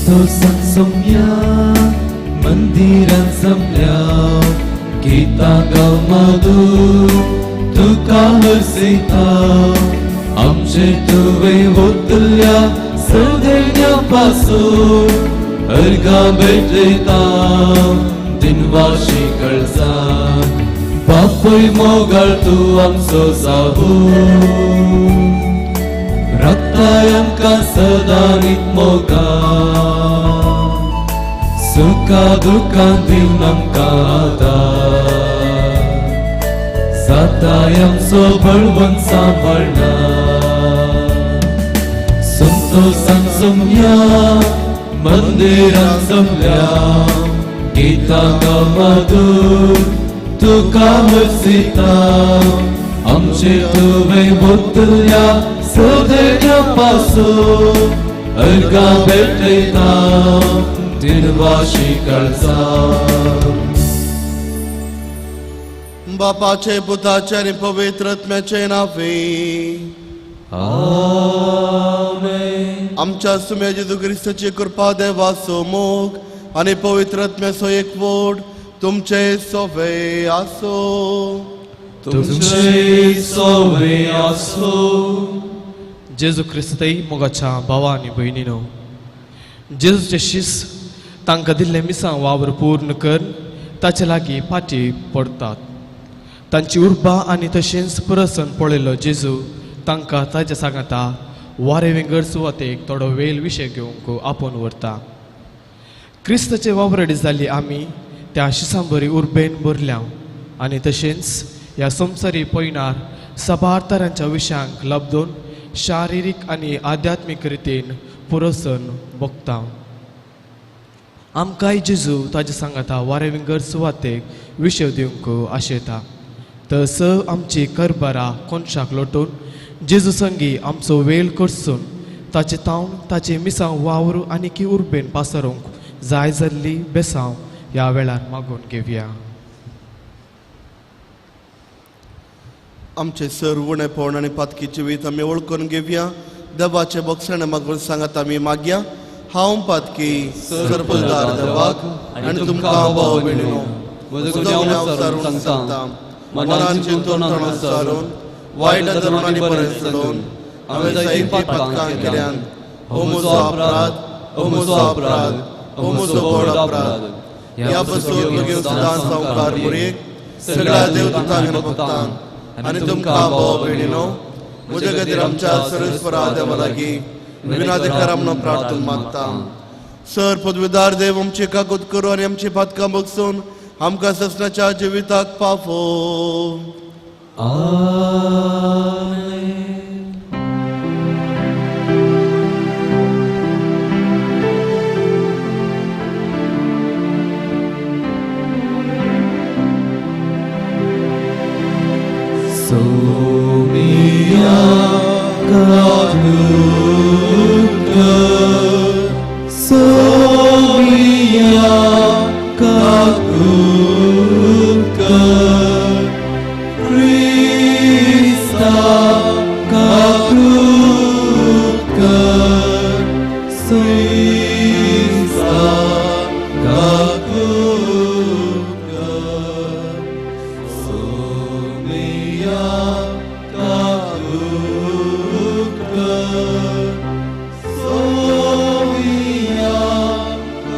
संतोषान सोम्या मंदिरान जमल्या गीतां गाव मधूर तुका हरसयता आमचे तुवें वतल्या सदैन्या पासून अर्घां भेटयता दिनवाशी कळसा बापूय मोगाळ तूं आमचो जावूं राखताय आमकां सदां रीत मोगान सुखा दुखान दिवन आमकां आदार जाताय आमचो बळवंत सांबाळना संतोषान जमया मंदिरान जमल्या गीतां गाव मधूर तुका हरसयता आमचे तुवें वतल्या सदैन्या पासून अर्घां भेटयता दिनवाशी कळसा. बापाचे पुताचे आनी पवित्र आत्म्याचे नांवे आमेन. आमच्या सुम्या जेजू क्रिस्ताची कृपा देवाचो मोग आनी पवित्र आत्म्याचो एकवट तुमचे सोवे आसो. तुमचे सोवे आसो. जेजू क्रिस्तय मोगाच्या भावा आनी भयणीनो, जेजूचे शिस तांकां दिल्लें मिसां वावर पूर्ण करून ताचे लागीं फाटी पडतात. तांची उर्बा आनी तशेंच प्रसन पळयलो जेजू तांकां ताच्या सांगाता वारे विंगड सुवातेक थोडो वेळ विशय घेवंक आपोवन व्हरता. क्रिस्ताचे वावरडी जाल्ली आमी त्या शिसां बरी उर्बेन भरल्या आनी तशेंच ह्या संवसारी पयणार साबार तरांच्या विशयांक लब्दून शारिरीक आनी आध्यात्मीक रितीन पुरसन भोगता. आमकांय जेजू ताजे सांगाता वारे विंगड सुवातेक विशय दिवंक आशेता. तस आमची करबरा कोनशाक लोटून जेजू संगी आमचो वेळ करसून ताचे तावन ताचे मिसांव वावर आनी की उर्बेन पासरूंक जाय जाल्ली बेसांव ह्या वेळार मागून घेवया. आमचे सर उणेपण आनी पातकी जिवीत आमी वळखून घेवया. देवाचे बक्षणे मागून सांगात आमी मागया. हांव पातकी सरपंदार देवाक आनी तुमकां भाव भयणीनो म्हजो गुन्यांव विचारून सांगता. मनान चिंतून विचारून वायट धरून आनी बरें सोडून हांवें जायतीं पातकां केल्यान. हो म्हजो अपराध, हो म्हजो अपराध, हो म्हजो व्हड अपराध. ह्या पसून बेगीन सदां संवकार पुरेक सगळ्या देवदूतांक आनी भक्तांक आनी तुमकां भाव भयणीनो म्हज्या खातीर आमच्या सर्वेस्परा देवा लागीं विनाधिकारा म्हणून प्रार्थना मागता. सर पदवीदार देव आमची कागद करूं आनी आमची पातकां बगसून आमकां ससनाच्या जिविताक पावो. आमेन. सोमिया काकुत सोमिया काकुत क्रिस्ता काकुत क्रिस्ता काकुत सोमिया काकुत सोमिया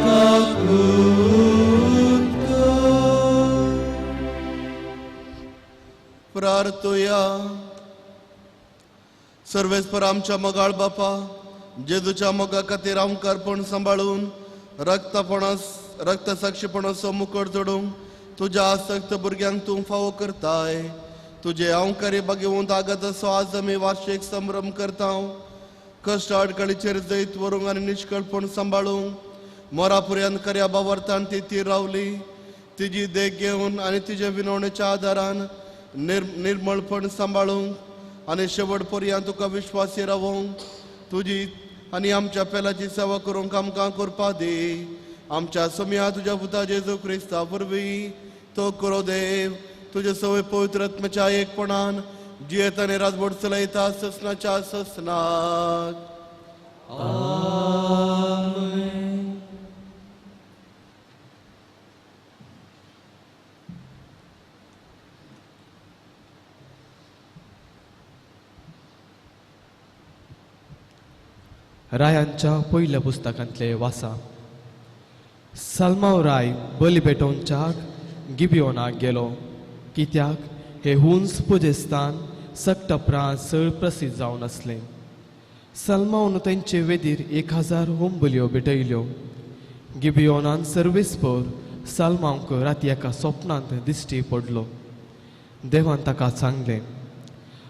काकुत. प्रार्थुया. सर्वेस्पर आमच्या मोगाळ बापा जेजूच्या मोगा खातीर आमकारपण सांबाळून रक्तसाक्षीपणाचो मुकट जोडूंक तुज्या आसक्त भुरग्यांक तूं फावो करताय. तुजे अंवकारी बागेवंत आगाताचो आज आमी वार्षिक संभ्रम करता. कश्ट अडकळीचेर जैत व्हरूंक आनी निश्कळपण सांबाळूंक मोरापुऱ्यान खऱ्या बावरतान ती तीर रावली. तिजी देख घेवन आनी तिजे विनवणेच्या आदारान निर्मळपण सांबाळूंक आनी शेवट पर्यंत तुका विश्वासी रावोंक तुजी आनी आमच्या पेलाची सेवा करूंक आमकां करपा दी. आमच्या सोम्या तुज्या पुता जेजू क्रिस्ता वरवीं तो करो देव तुजे सवय पवित्र आत्म्याच्या एकपणान जियेत आनी राजवट चलयता ससनाच्या ससनाक. आमेन. रायांच्या पयल्या पुस्तकांतले वासा. साल्माव राय बली पेटोवच्याक गिबियोनाक गेलो, कित्याक हे हुंस पुजेस्तान सक्टप्रां चड प्रसिद्ध जावन आसलें. सलमावन तेंचे वेदीर 1000 होमबलयो भेटयल्यो. गिबियोनान सर्वेस्पर साल्मांक राती एका सोपनांत दिश्टी पडलो. देवान ताका सांगलें,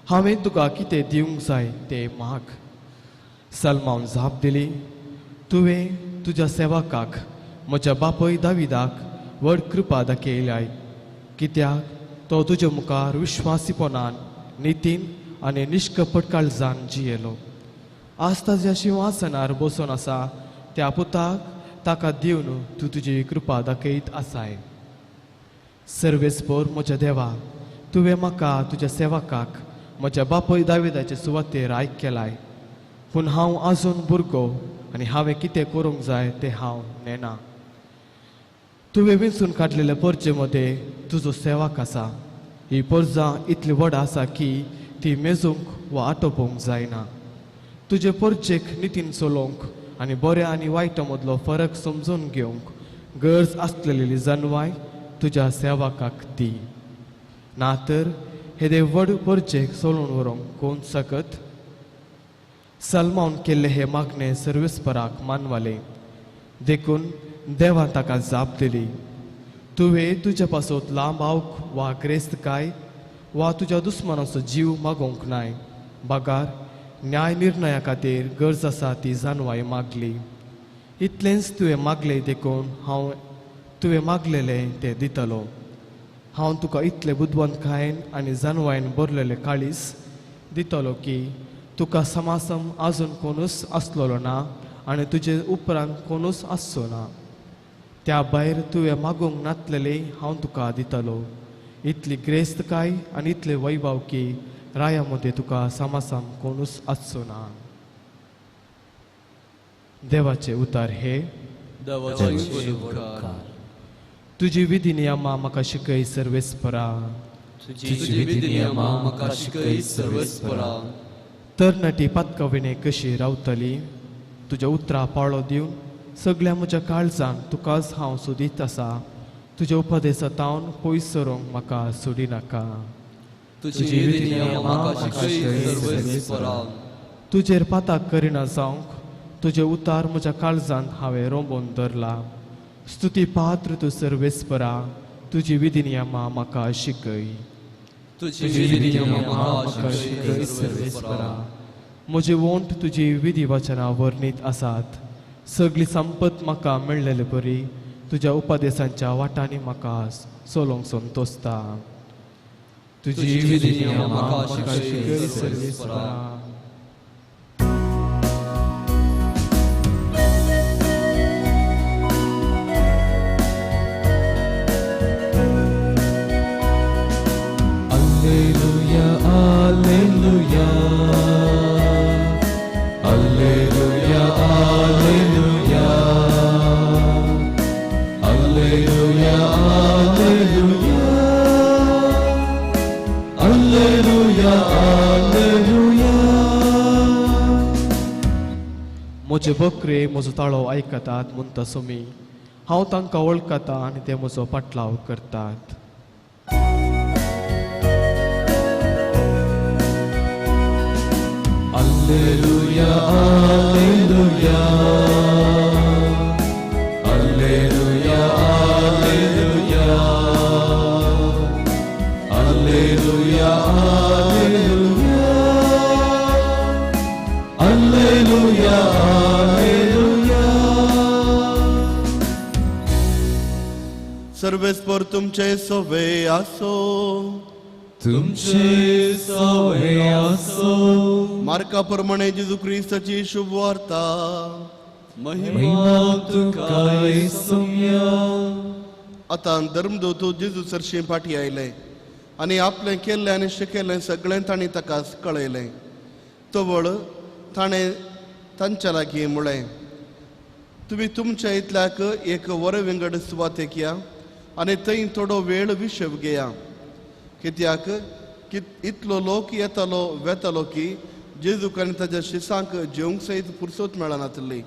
हांवें तुका कितें दिवंक जाय तें माग. सलमावन जाप दिली, तुवें तुज्या सेवकाक म्हज्या बापय दाविदाक व्हड कृपा दाखयल्याय, कित्याक तो तुज्या मुखार विश्वासीपणान नितीन आनी निश्कपट काळजान जियेलो. आज ताज्या शिंवासनार बसून आसा त्या पुताक ताका दिवन तूं तुजी कृपा दाखयत आसाय. सर्वेस्पर म्हज्या देवा, तुवें म्हाका तुज्या सेवकाक म्हज्या बापय दाविदाचे सुवातेर आयक केलाय, पूण हांव आजून भुरगो आनी हांवें कितें करूंक जाय तें हांव नेणा. तुवें विंचून काडलेले परजे मदें तुजो सेवक आसा. ही परजा इतली व्हड आसा की ती मेजूंक वा आटोवंक जायना. तुजे परजेक नितीन चलोवंक आनी बऱ्या आनी वायटा मदलो फरक समजून घेवंक गरज आसलेली जनवाय तुज्या सेवकाक दी. ना तर हेदे व्हड परजेक चलोवन व्हरूंक कोण सकत? सलमावन केल्ले हे मागणे सर्वेस्पराक मानवाले, देखून देवान ताका जाप दिली, तुवें तुज्या पासत लांब आवक वा ग्रेस्तकाय वा तुज्या दुस्मानाचो जीव मागोवंक नाय, बगार न्याय निर्णया खातीर गरज आसा ती जानवाय मागली. इतलेंच तुवें मागलें देखून हांव तुवें मागलेलें तें दितलो. हांव तुका इतले बुदवंतकायेन आनी जानवायन भरलेले काळीस दितलो की तुका समासम आजून कोणूच आसलेलो ना आनी तुजे उपरांत कोणूच आसचो ना. त्या भायर तुवें मागूंक नातलेलें हांव तुका दितलो. इतली ग्रेस्तकाय आनी इतले वैभव की राया मदें तुका समासम कोणूच आसचो ना. देवाचे उतार हे. तुजी विधी नियमां म्हाका शिकय सर्वेस्परा. तुजी विधी नियमां म्हाका शिकय सर्वेस्परा. तरणाटी पातकविणे कशी रावतली? तुज्या उतरां पाळो दिवन सगळ्या म्हज्या काळजान तुकाच हांव सोदीत आसा. तुज्या उपदेसांत पयस सरूंक म्हाका सोडिनाका. तुजी विधी नियमां म्हाका शिकय सर्वेस्परा. तुजेर पाताक करिना जावंक तुजे उतार म्हज्या काळजांत हांवें रोंबोवन धरला. स्तुती पात्र तूं सर्वेस्परा, तुजी विधी नियमां म्हाका शिकय. तुजी विधी नियमां म्हाका शिकय सर्वेस्परा. म्हजे वोंठ तुजी विधी वचनां वर्णीत आसात. सगळी संपत म्हाका मेळ्ळेले बरी तुज्या उपदेशांच्या वाटांनी म्हाका चलोवंक संतोसता. तुजी विधी नियमां म्हाका शिकय सर्वेस्परा. Alleluia, Alleluia, Alleluia, Alleluia, Alleluia, Alleluia, Alleluia. म्हजे बकरे म्हजो ताळो आयकतात म्हणटा सुमी. हांव तांकां वळखता आनी ते म्हजो पाटलाव करतात. Alleluia, Alleluia, Alleluia, Alleluia, Alleluia, Alleluia, Alleluia, Alleluia. सर्वेस्पर तुमचे सवे आसो. तुमचे सवे आसो. मार्का प्रमाणे जेजू क्रिस्ताची शुभ वार्ता. महिमा तुका येसुया. आतां धर्मदूत जेजू सरशीं फाटी आयले आनी आपलें केल्लें आनी शिकयलें सगळें तांणी ताका कळयलें. तवळ ताणें तांच्या लागीं म्हळें, तुमी तुमच्या इतल्याक एक वरे विंगड सुवातेक या आनी थंय थोडो वेळ विशेव घेया, कित्याक इतलो लोक येतालो वेतालो की जेजूक आनी ताज्या शिसांक जेवंक सयत फुरसत मेळनातली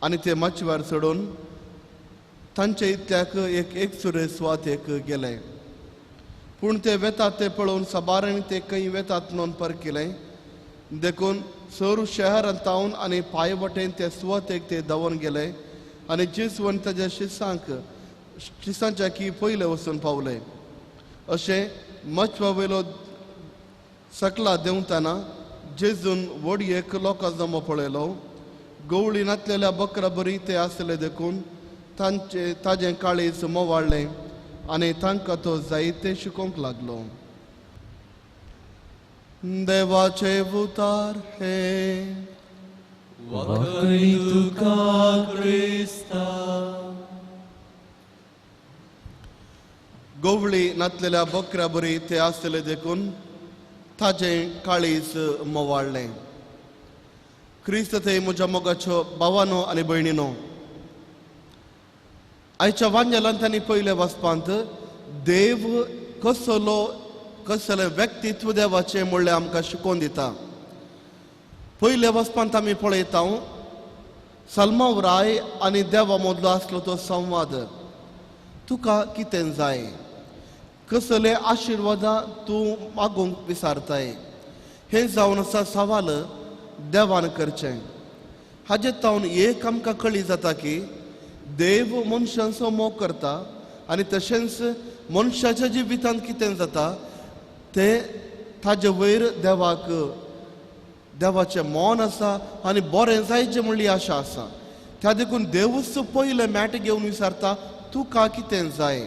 आनी ते माचवार चडून तांचे इतल्याक एक एकसुरे सुवातेक गेले. पूण ते वेतात ते पळोवन साबारांनी ते खंय वेतात म्हणून परकिलें. देखून सरू शहरांत तावन आनी पांय वटेन ते सुवातेक ते धांवन गेले आनी जेजू आनी ताज्या शिसांक शिसांच्या की पयले वचून पावले. अशें मचवा वयलो सकला देंवतना जेजून व्हड एक लोकां जमो पळयलो. गवळी नातलेल्या बकरा बरी ते आसले देखून तांचे ताजें काळीज मोवाळ्ळें आनी तांकां तो जायते शिकोवंक लागलो. देवाचे उतार हे वाकणी तुका क्रिस्ता. गवळी नातलेल्या बकऱ्या बरी ते आसले देखून ताजें काळीज मोवाळ्ळें. क्रिस्त ते म्हज्या मोगाच्यो भावानो आनी भयणीनो, आयच्या वांजेलांत आनी पयल्या वाचपांत देव कसलो कसलें व्यक्तित्व देवाचें म्हणल्यार आमकां शिकोवन दिता. पयल्या वाचपांत आमी पळयता सलमाव राय आनी देवा मदलो आसलो तो संवाद. तुका कितें जाय, कसले आशिर्वादां तूं मागूंक विसारताय, हें जावन आसा सवाल देवान करचें. हाजे तावन एक आमकां कळी जाता की देव मनशांचो मोग करता आनी तशेंच मनशाच्या जिवितांत कितें जाता तें ताजे वयर देवाक देवाचें मन आसा आनी बरें जायचें म्हणली आशा आसा. त्या देखून देवूच पयलें मॅट घेवन विचारता तुका कितें जाय.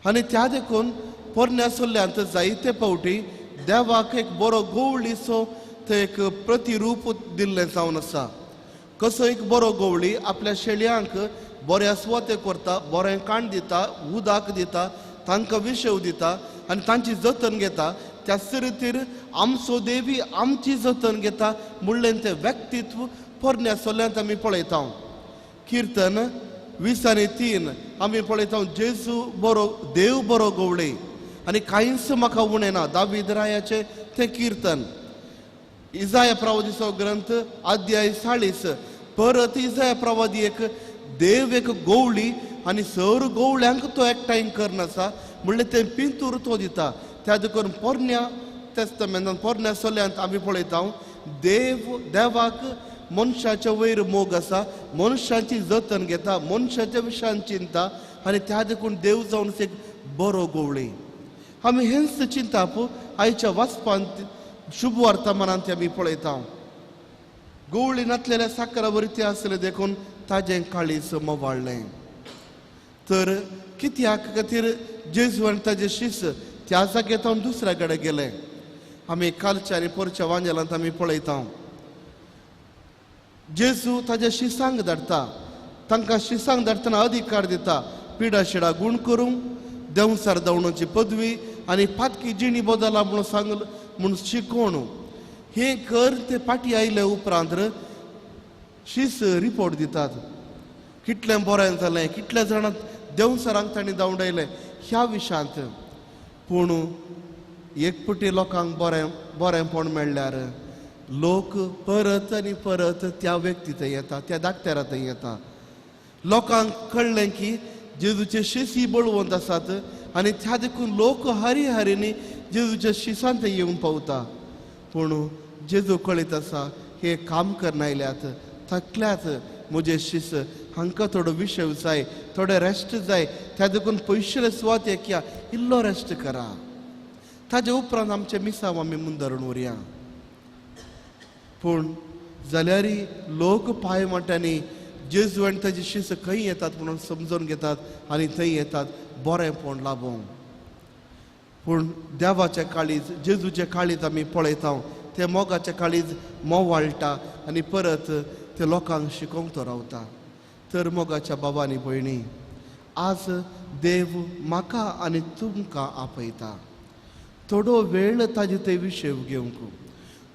आनी त्या देखून पोरण्या सल्ल्यांत जायते फावटी देवाक एक बरो गवळीचो ते एक प्रतिरूप दिल्लें जावन आसा. कसो एक बरो गवळी आपल्या शेळयांक बऱ्या सुवातेक व्हरता, बरें काण दिता, उदक दिता, तांकां विशेव दिता आनी तांची जतन घेता, त्याच रितीर आमचो देवी आमची जतन घेता म्हणलें तें व्यक्तित्व पोरण्या सल्ल्यांत आमी पळयता. किर्तन 20:3 आमी पळयता जेजू बरो देव बरो गवळी आनी कांयच म्हाका उणें ना. दावीद रायाचें तें किर्तन. इजाया प्रवादीचो ग्रंथ अध्याय 40 परत इजाया प्रवादी एक देव एक गवळी आनी सर गवळ्यांक तो एकठांय करना आसा म्हणल्यार तें पिंतूर तो दिता. त्या देखून पोरण्या तेस्तामेंतांत पोरण्या सल्ल्यांत आमी पळयता देव देवाक मनशाच्या वयर मोग आसा, मनशाची जतन घेता, मनशाच्या विशयान चिंता आनी त्या देखून देव जावन एक बरो गवळी. आमी हेंच चिंताप आयच्या वाचपांत शुभ वर्तमानांत आमी पळयता. गवळी नातलेल्या साकरा वरी ते आसले देखून ताजें काळीज मोवाळ्ळें. तर कित्याक खातीर जेजू आनी ताजे शिस त्या जाग्यार तावन दुसऱ्या कडेन गेले. आमी कालच्या आनी पोरच्या वांजेलांत आमी पळयता जेजू ताज्या शिसांक धाडटा, तांकां शिसांक धाडटना अधिकार दिता पिडा शिडा गूण करूंक, देंवसार धांवणाची पदवी आनी पातकी जिणी बदला म्हणून सांग म्हूण शिकोवन हें कर. ते फाटीं आयले उपरांत शीस रिपोर्ट दितात कितलें बरें जालें, कितल्या जाणांक देंवसरांक तांणी धांवडायलें ह्या विशयांत. पूण एक पटी लोकांक बरें बरेंपण मेळ्ळ्यार लोक परत आनी परत त्या व्यक्ती थंय येता, त्या डाक्टरा थंय येता. लोकांक कळ्ळें की जेजूचे शीस ही बळवंत आसात आनी त्या देखून लोक हरी हरीनी जेजूच्या शिसांत येवन पावता. पूण जेजू कळीत आसा हे काम करना आयल्यात, थकल्यात म्हजे शीस, हांकां थोडो विशय जाय, थोडे रेस्ट जाय, त्या देखून पयशे सुवातेक या इल्लो रेस्ट करा. ताजे उपरांत आमचें मिसांव आमी मुंदरून उरया. पूण जाल्यारय लोक पांय वांट्यांनी जेजू आनी ताजी शीस खंय येतात म्हणून समजून घेतात आनी थंय येतात बरेंपण लाबोवंक. पूण देवाचें काळीज जेजूचें काळीज आमी पळयता तें मोगाचें काळीज मोवाळटा आनी परत ते लोकांक शिकोवंक तो रावता. तर मोगाच्या बाबा आनी भयणी, आज देव म्हाका आनी तुमकां आपयता थोडो वेळ ताजे ते विशय घेवंक,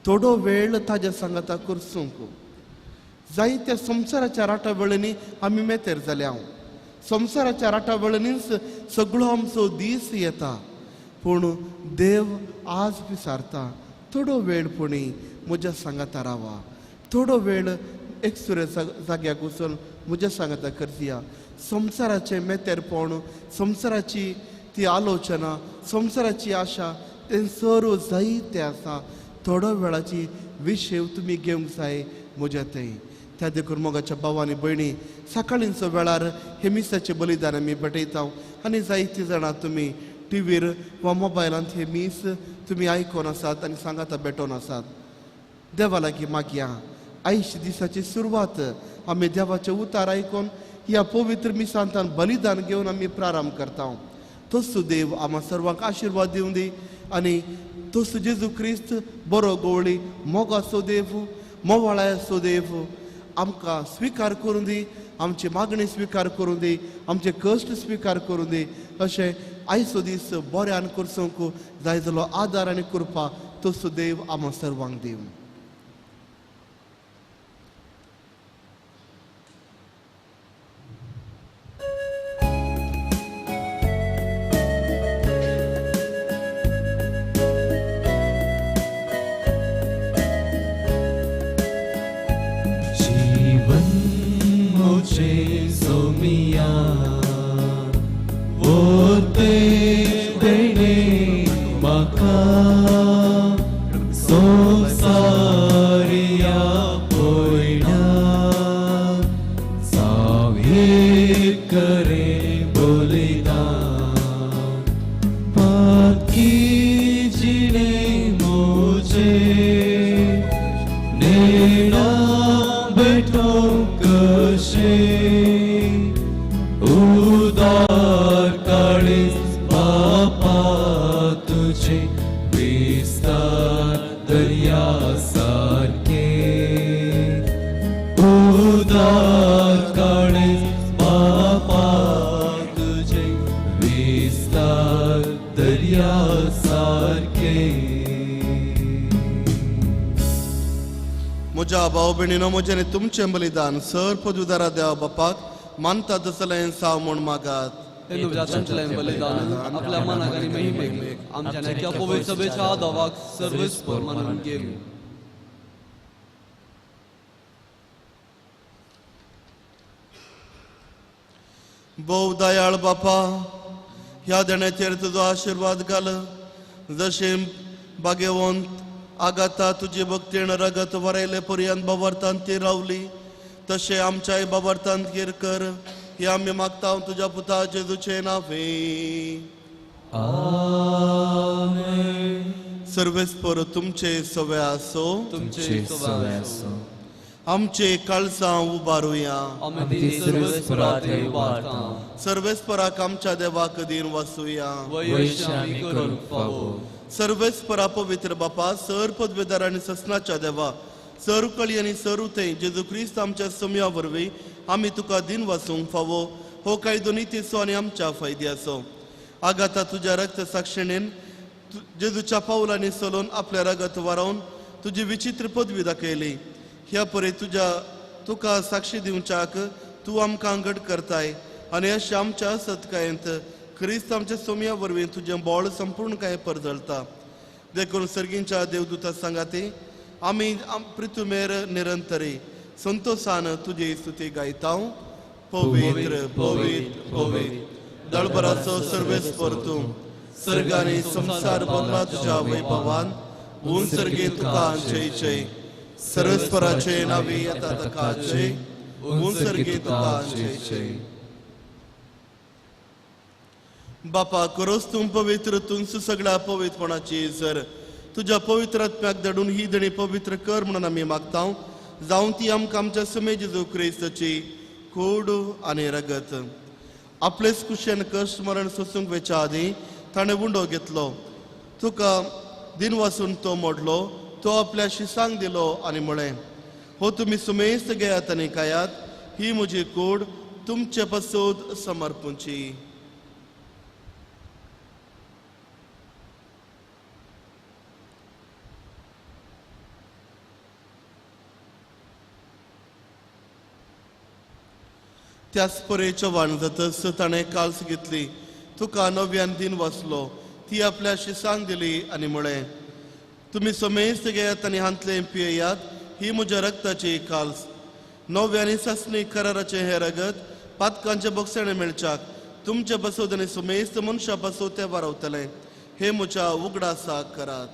थोडो वेळ ताज्या सांगाता करसूंक. जायत्या संवसाराच्या राटा वेळांनी आमी मेतेर जाल्या. संवसाराच्या राटा वेळांनीच सगळो आमचो दीस येता. पूण देव आज विचारता थोडो वेळ पुणी म्हज्या सांगाता रावा, थोडो वेळ एकसुरे जाग्याक वचून म्हज्या सांगाता करया. संवसाराचें मेतेरपण, संवसाराची ती आलोचना, संवसाराची आशा तें सर्व जायते आसा. थोडो वेळाची विशेव तुमी घेवंक जाय म्हज्या थंय. त्या देखून मोगाच्या भाव आनी भयणी, सकाळींचो वेळार हे मिसाचें बलिदान आमी भेटयता आनी जायतीं जाणां तुमी टिवीर वा मोबायलांत हे मीस तुमी आयकोन आसात आनी सांगाता भेटोवन आसात. देवा लागीं मागया. आयच्या दिसाची सुरवात आमी देवाचें उतार आयकून ह्या पवित्र मिसांतान बलिदान घेवन आमी प्रारंभ करता. तोच देव आमा सर्वांक आशिर्वाद दिवं दी आनी तोच जेजू क्रिस्त बरो गवळी मोगाचो देव, मोवाळाचो देव आमकां स्विकार करूं दी, आमची मागणी स्विकार करूं दी, आमचे कश्ट स्विकार करूं दी. अशें आयचो दीस बऱ्यान करसूंक जाय जालो आदार आनी कृपा तोच देव आमा सर्वांक दिवं. सोमिया वो तेज देणे म्हाका संवसारिया पयल्या सावीर करे बलिदान पातकी जिणे म्हजे नेणा बेठो कशें उदार काळीज बापा तुझे विस्तार दर्या सारखे, उदार काळीज बापा तुझे विस्तार दर्या सारखे. म्हज्या भाव भयणीनो, म्हजें आनी तुमचें बलिदान सर पदवीदारा देवा बापाक मानता तसलें साव म्हूण मागात. बलिदान आपल्या मनाक आनी महिमेक आमच्या नेक्या पवित्र सभेच्या आदावाक सर्वेस्पर मानून घेवं. भोव दयाळ बापा, ह्या देण्याचेर तुजो आशिर्वाद घाल. जशें बागेवंत आगाता तुजी भक्तीन रगत वरयले पर्यंत बाबर्थांत ती रावली, तशें आमच्याय बाबर्थांत गिर कर. हे आमी मागता तुज्या पुता जेजूचे नांवे. आमेन. सर्वेस्पर तुमचे सवे आसो, तुमचे सवे आसो. आमचे काळसां उबारुया. सर्वेस्पराक आमच्या देवाक दीन वासुया. सर्वेस्परा पवित्र बापा, सर पदवेदार आनी ससनाच्या देवा, सर कळी आनी सर उथंय जेजू क्रिस्त आमच्या सम्या वरवीं आमी तुका दीन वासूंक फावो हो कायदो नितीचो आनी आमच्या फायद्याचो. आगाता तुज्या रक्त साक्षिणेन जेजूच्या पावलांनी चलोवन आपल्या रगत वारोवन तुजी विचित्र पदवी दाखयली. ह्या परे तुज्या तुका साक्षी दिवच्याक तूं आमकां घट करताय आनी अशें आमच्या सत्कायेंत क्रिस्त आमच्या सोम्या वरवीं तुजें बोळ संपूर्ण काय परजळता. देखून सर्गींच्या देवदूता सांगाती आमी पृथ्वीमेर निरंतरी संतोषान तुजी स्तुती गायता. पवित्र पवित्र पवित्र दळभराचो सर्वेस्पर तूं, सर्ग आनी संवसार भरला तुज्या वैभवान. उन सर्गे तुका जय जय, सर्वेस्पराचे नावे येता ताका जय, उन सर्गे तुका जय जय. बापा करोस तूं पवित्र, तूंच सगळ्या पवित्रपणाची जर तुज्या पवित्र आत्म्याक धाडून ही देणी पवित्र कर म्हणून आमी मागता. जावं ती आमकां आमच्या समे जेजू क्रिस्ताची कोड आनी रगत. आपलेच कुशेन कश्ट मरण सोसूंक वेच्या आदीं ताणें उंडो घेतलो, तुका दिन वासून तो मोडलो, तो आपल्या शिसांक दिलो आनी म्हळें, हो तुमी सुमेस्त घेयात आनी खायात, ही म्हजी कूड तुमचे पासत समर्पूची. त्याच परे चव्हाण जातच ताणें काल्स घेतली, तुका नव्यान दिन वाचलो, ती आपल्या शिसांक दिली आनी म्हळें, तुमी समेस्त घेयात आनी हांतलें पियेयात. ही म्हज्या रक्ताची काल्स. नव्या आनी सासणी कराराचें हें रगत पातकांचे बोगसणे मेळच्याक तुमचे पासत आनी समेस्त मनशां पासत तें वारवतलें. हे म्हज्या उगडासाक करात.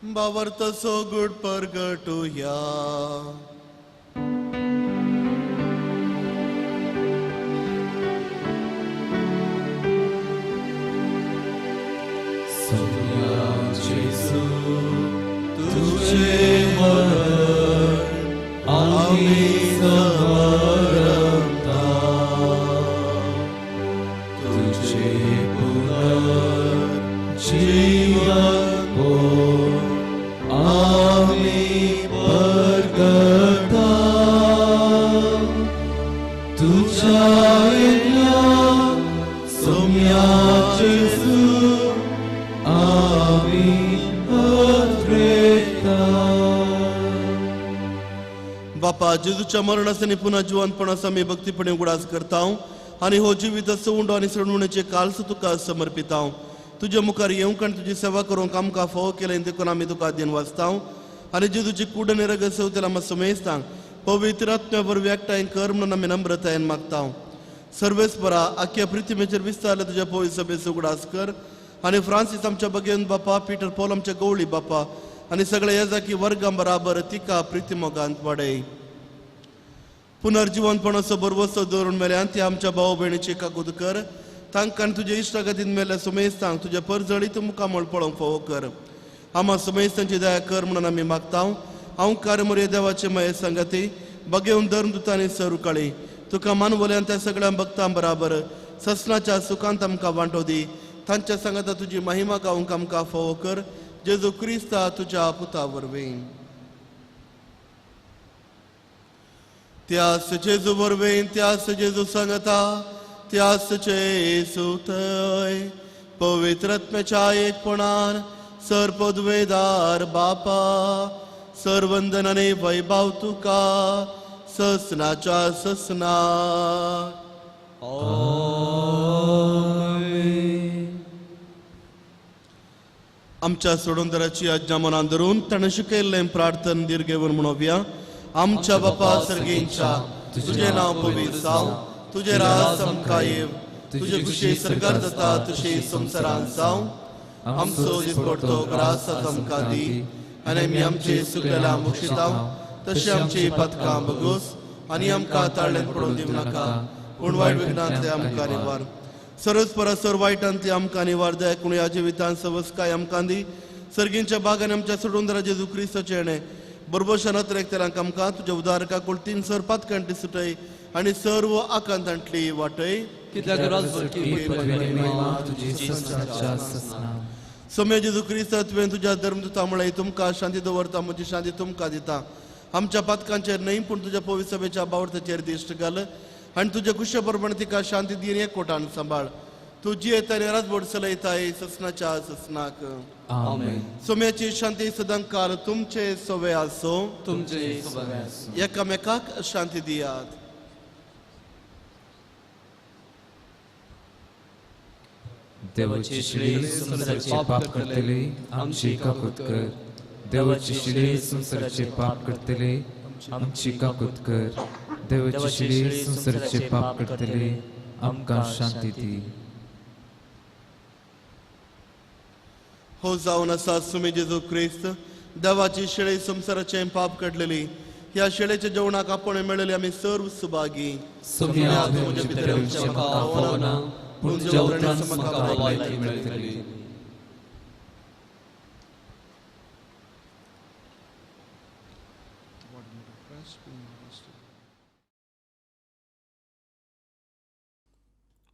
बावर्त सोगुड परगटुया. सोम्या जेजू तुझे मरण आमी समरता, तुझे पुनर्जीवन हो आमी परगटा. तुझ्या येण्या सोम्या जेजू आमी अद्रेता. बापा, जेजूच्या मरणास आनी पुन्हा जिवंतपणास आमी भक्तीपणे उगडास करता आनी हो जिविताचो उंडो आनी सडवणेचे काल्स तुका समर्पिता. तुज्या मुखार येवंक आनी तुजी सेवा करूंक आमकां फावो केलें देखून आमी तुका दिन वाचता आनी जेजूची कूड आनी रगत सेवतेला आमकां समेस्तांक पवित्र आत्म्या वरवीं एकठांय कर म्हणून आमी नम्रतायेन मागता. सर्वेस्परा, आख्या पृथ्वीचेर विस्तारल्या तुज्या पवित्र सभेचो उगडास कर आनी फ्रांसीस आमच्या बगेन बापा, पीटर पॉल आमच्या गवळी बापा आनी सगळ्या येजाकी वर्गां बराबर तिका प्रितीमोगांत वाडय. पुनर्जिवनपणाचो बरवसो दवरून मेल्यान ती आमच्या भाव भयणीची काकूत कर. तांकां तुजे इश्टागतीन मेल्ल्या सुमेस्तांक तुज्या परजळीत मुखामळ पळोवंक फावो कर. आमा सुमेस्तांची दया कर म्हणून आमी मागता. हांव कारमोरये देवाचे माये सांगाती बगेवन धर्मदुतांनी सरू काळी तुका मानवल्यान त्या सगळ्या भक्तां बराबर ससनाच्या सुखांत आमकां वांटो दी. तांच्या सांगाता तुजी महिमा गावंक आमकां फावो कर. जेजू क्रिस्ता तुज्या पुता वरवीं. त्यास जेजू वरवीं, त्यास जेजू सांगता, त्यास जेजू थंय पवित्र आत्म्याच्या एकपणान सर्पद्वेदार बापा सर्वंदनाने वैभव तुका ससनाच्या ससना. आमच्या सोडूनदाराची आज्ञा मनान धरून ताणें शिकयल्लें प्रार्थन दीर्घेवन म्हणोवया. आमच्या बापा सर्गेंच्या, तुजें नांव पवित्र जावं, तुजें राज आमकां येव, तुजे खुशी सरकार जाता तशी संवसारांत जावं. आमचो दिसपडतो ग्रास आतां आमकां दी आनी आमी आमचे सुकलेल्या मुक्षिताव तशें आमची पातकां बगोस आनी आमकां ताळ्यांत पडोवन दिवं नाका, पूण वायट विघ्नांतले आमकां निवार. सरस परसर वायटांतली आमकां निवार दया कोण ह्या जिवितांत सवसकाय आमकां दी. सर्गींच्या बागान आमच्या सोडून जेजू क्रिस्ताचें येणें बरोबर नत्रेक आमकां तुज्या उदारका कुळतीन सर पातकांटी सुटय आनी सर्व आकांतांतली वाटय. सोम्या जेजू क्रिस्ता, तुवें तुज्या धर्मदुता म्हळें तुमकां शांती दवरता, म्हजी शांती तुमकां दिता. आमच्या पातकांचेर न्हय पूण तुज्या पवित्र सभेच्या बावडताचेर दिश्ट घाल आनी तुज्या कुशे प्रमाण तिका शांती दी आनी एकवटान सांबाळ. तूं जियेता आनी राजवट चलयताय ससनाच्या ससनाक. आमेन. सोम्याची शांती सदांकाल तुमचे सवे आसो. तुमचे सवे आसो. एकामेकाक शांती दियात. देवाची शिळे संवसाराचे पाप करतले आमची काकूत कर. देवाची शिळे संवसाराचे पाप करतले आमची काकूत कर. देवाची शिळे संवसाराचे पाप करतले आमकां शांती दी. हो जावन आसा सुमी जेजू क्रिस्त देवाची शिळे संवसाराचे पाप काडलेली. ह्या शिळेच्या जेवणाक आपण मेळिल्ले आमी सर्व सुभागी. सोम्या तुज्या भितर येवचें म्हाका फावना, पूण तुज्या उतरान म्हाका भलायकी मेळटली.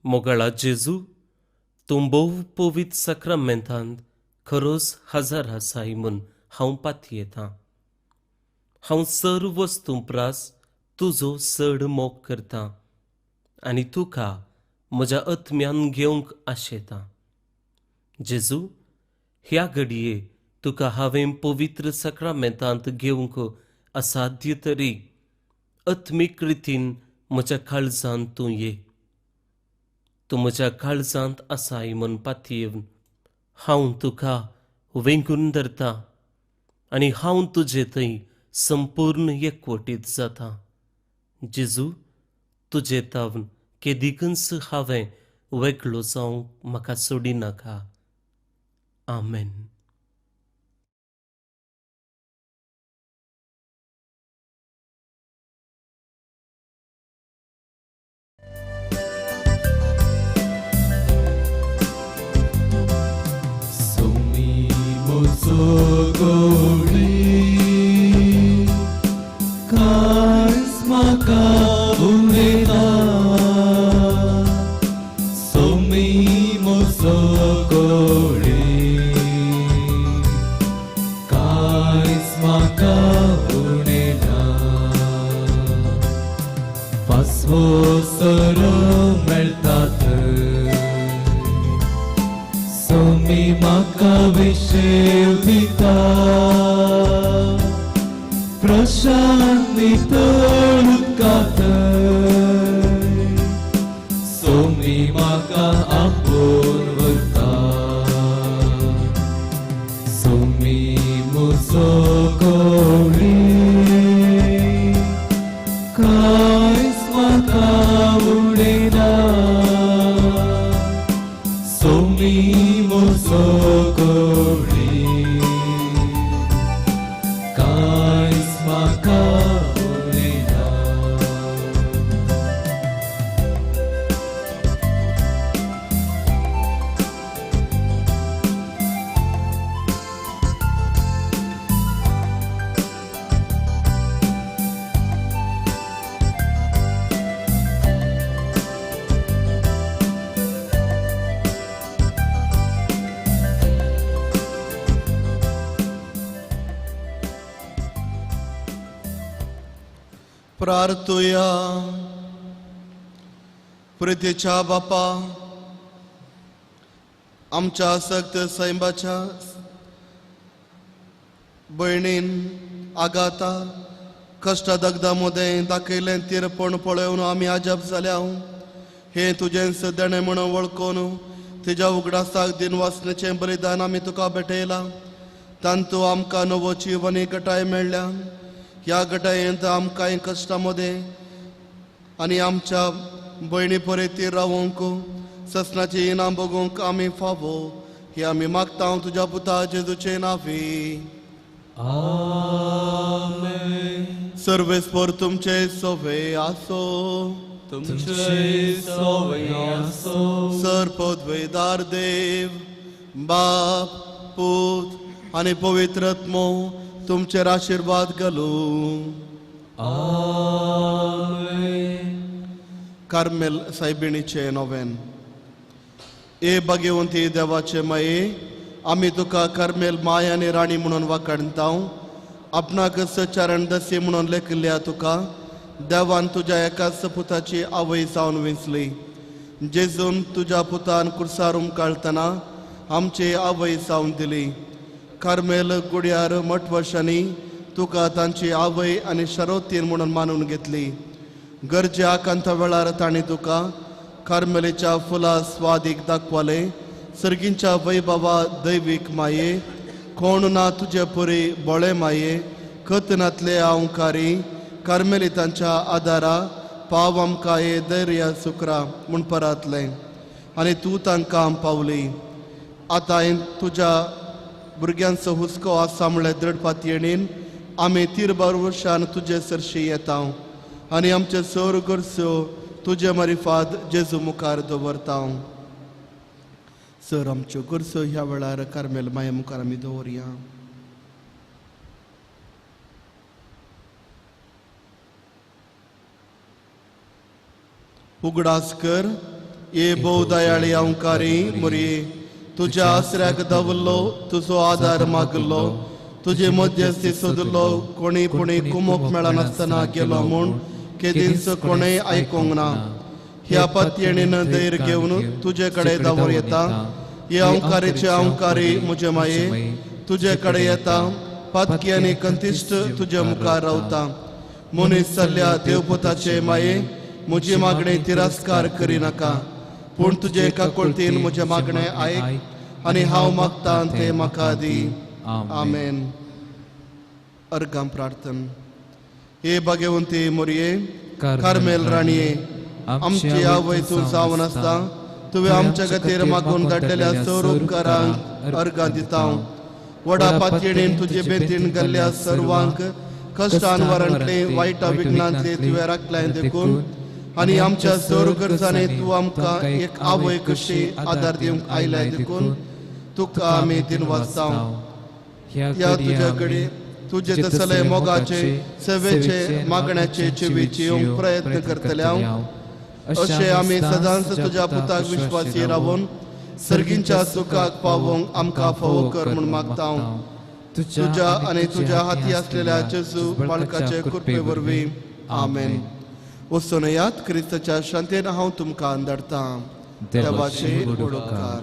मोगाळा जेजू, तूं भोव पवित्र साक्रामेंतांत खरोच हजार आसाय म्हूण हांव पातयेतां. हांव सर्व वस्तूं प्रास तुजो चड मोग करतां आनी तुका म्हज्या आत्म्यान घेवंक आशेतां. जेजू, ह्या घडये तुका हांवें पवित्र साक्रामेंतांत घेवंक असाध्य तरी आत्मीक रितीन म्हज्या काळजांत तूं ये. तूं म्हज्या काळजांत आसाय म्हूण पातयेवन हांव तुका वेंगून धरता आनी हांव तुजे थंय संपूर्ण एकवटीत जाता. जेजू, तुजे तावन केदिकूच हांवें वेगळो जावंक म्हाका सोडिनाका. आमेन. गोडी कांयच म्हाका उलयना, सोमी म्हजो गोडी कांयच म्हाका उलयना. पासवो सरो मेळटा थंय सोमी म्हाका विशेव दिता, प्रशांत नितळ उदकांत सोमी म्हाका आपोवन व्हरता. सोमी म्हजो गोडी कांयच म्हाका उडयना, सोमी म्हजो गोडी कांयच म्हाका उडयना. प्रार्थुया. प्रितीच्या बापा, आमच्या सक्त सैंबाच्या भयणीन आगाता कश्टा दगदा मदें दाखयलें तिरपण पळोवन आमी अजाप जाल्या. हें तुजें सदेणें म्हणून वळखून तुज्या उगडासाक दिन वासनेचें बलिदान आमी तुका भेटयलां. तांतू आमकां नवो जीव आनी गटाय मेळ्ळ्या. ह्या गटायेंत आमकां कश्टां मदें आनी आमच्या भयणी परेतीर रावंक ससनाची इनाम भोगूंक आमी फावो हे आमी मागता तुज्या पुता जेजूचे नांवी. आमेन. सर्वेस्पर तुमचे सोवे आसो. तुमचे सोवे आसो. सर पदवेदार देव बाप पूत आनी पवित्र आत्मो तुमचेर आशिर्वाद घालूं. आमेन. कार्मेल सायबिणीचे नोवेन. ए भाग्यवंती देवाचे माये, आमी तुका कार्मेल माय आनी राणी म्हणून वाखाणता. आपणाक सचारण दसी म्हणून लेखिल्ल्या तुका देवान तुज्या एकाच पुताची आवय जावन विंचली. जेजून तुज्या पुतान कुर्सार उमकाळतना आमची आवय जावन दिली. कार्मेल गुड्यार मठवशांनी तुका तांची आवय आनी शरोतीन म्हणून मानून घेतली. गरजे आकांता वेळार तांणी तुका कार्मेलीच्या फुलां स्वादीक दाखवले. सर्गींच्या वैभवा दैवीक माये, कोण ना तुजे पुरी बोळे माये, कथनांतले अंकारी कार्मेलितांच्या आदारा पाव आमकां हे धैर्य सुकरा म्हूण परातलें आनी तूं तांकां पावली. आतां तुज्या भुरग्यांचो हुस्को आसा म्हळ्यार दृढ पातयेणीन आमी तिरबार वर्षान तुजे सरशी येता आनी आमचे सर गरजो तुजे मारिफाद जेजू मुखार दवरता. सर आमच्यो गरजो ह्या वेळार कार्मेल माये मुखार आमी दवरया. उगडास कर ये भोव दयाळी अंकारी मुरये, तुज्या आसऱ्याक दवरलो, तुजो आदार मागलो, तुजे मध्यस्थी सोदलो, कोणी पुणी कुमोक मेळनासतना गेलो म्हूण केदींच कोणेय आयकूंक ना. ह्या पातयेणीन धैर्य घेवन तुजे कडेन दावर येता. हे अंकारीचे अंकारी म्हजे माये, तुजे कडेन येता, पातकी आनी कंतिश्ट तुज्या मुखार रावता. मनीस जाल्ल्या देवपुताचे माये म्हजी मागणें तिरस्कार करिनाका, पूण तुजे काकुळतीन म्हजें मागणें आयक आनी हांव मागतां तें म्हाका दी. आमेन. अर्गां प्रार्थन. हे भाग्यवंती मोरये, कार्मेल राणये, आमची आवय तूं जावन आसता, तुवें आमच्या खातीर मागून धाडलेल्या सर उपकारांक अर्गां दिता. व्हडा पातयेणेन तुजे बेतीन गेल्ल्या सर्वांक कश्टान वरांतले वायटा विघ्नांतले तुवें राखलें देखून आनी आमच्या सर गरजांनी तूं आमकां एक आवय कशी आदार दिवंक आयल्या देखून तुका आमी दिनवासता. ह्या तुज्या कडेन तुजे तसले मोगाचे सेवेचे मागण्याचे चेवीचे येवंक प्रयत्न करतले हांव, अशें आमी सदांच तुज्या पुताक विश्वासी रावून सर्गींच्या सुखाक पावोवंक आमकां फावो कर म्हूण मागता. तुज्या आनी तुज्या हाती आसलेल्या जेजू बाळकाचे कृपे वरवीं. आमेन. वचून यात क्रिस्ताच्या शांतेन हांव तुमकां धाडटा. देवाचे उपकार.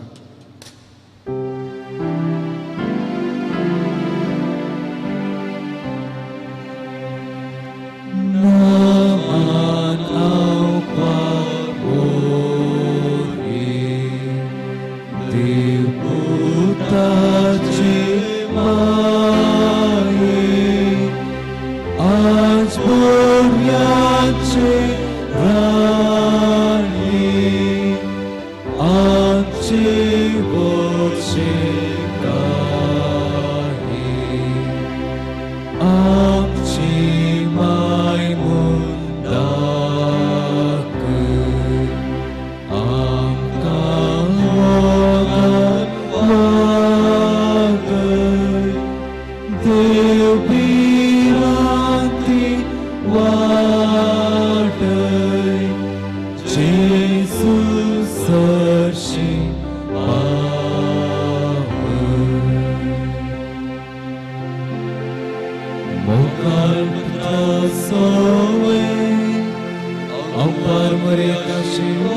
Sowe, Ampar Mureka Shiva.